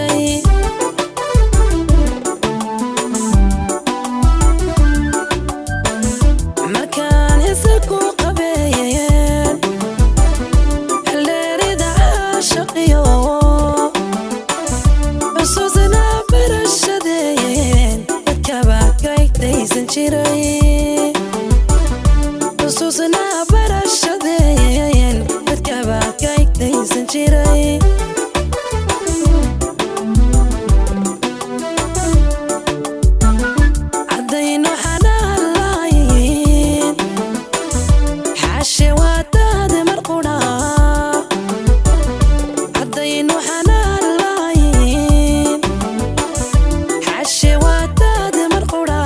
Jiray markaan hise ku qabeeyeen xildheerida caashaqiyo xusuusna barashadeen dadkaba kaygtaysan jiray, xusuusna barashadeen dadkaba kaygtaysan jiray. Caddayno xanaan lahayn, xaashe waataade mar qudha. Caddayno xanaan lahayn, xaashe waataade mar qudha.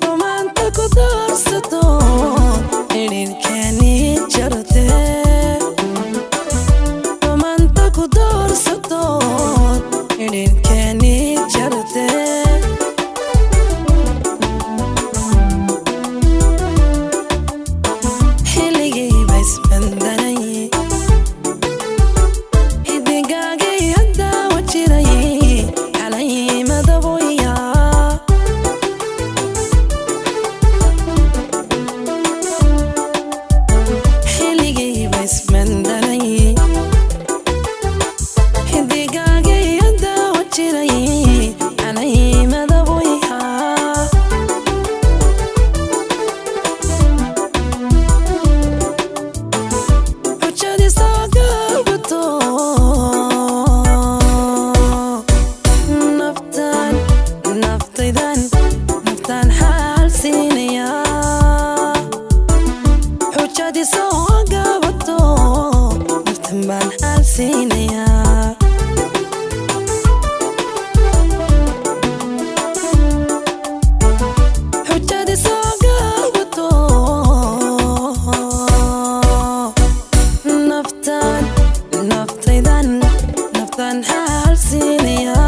Rumaanta ku doorsato xidhiidhkeeni jarte, rumaanta ku doorsato xidhiidhkeeni jarte. Xilligiiba isbandanay, xidigaagay hadda wa jiray xalay madaboya. Xilligiiba isbandanay, xidigaagay hadda wa jiray xalay madaboya. Xujadii soo gaabato naftaan, naftaydan, naftaan xaal siinaya. Xujadii soo gaabato naftan baan xaal siinaya. Xujadii soo gaabato naftaan, naftaydan, naftaan xaal siinaya.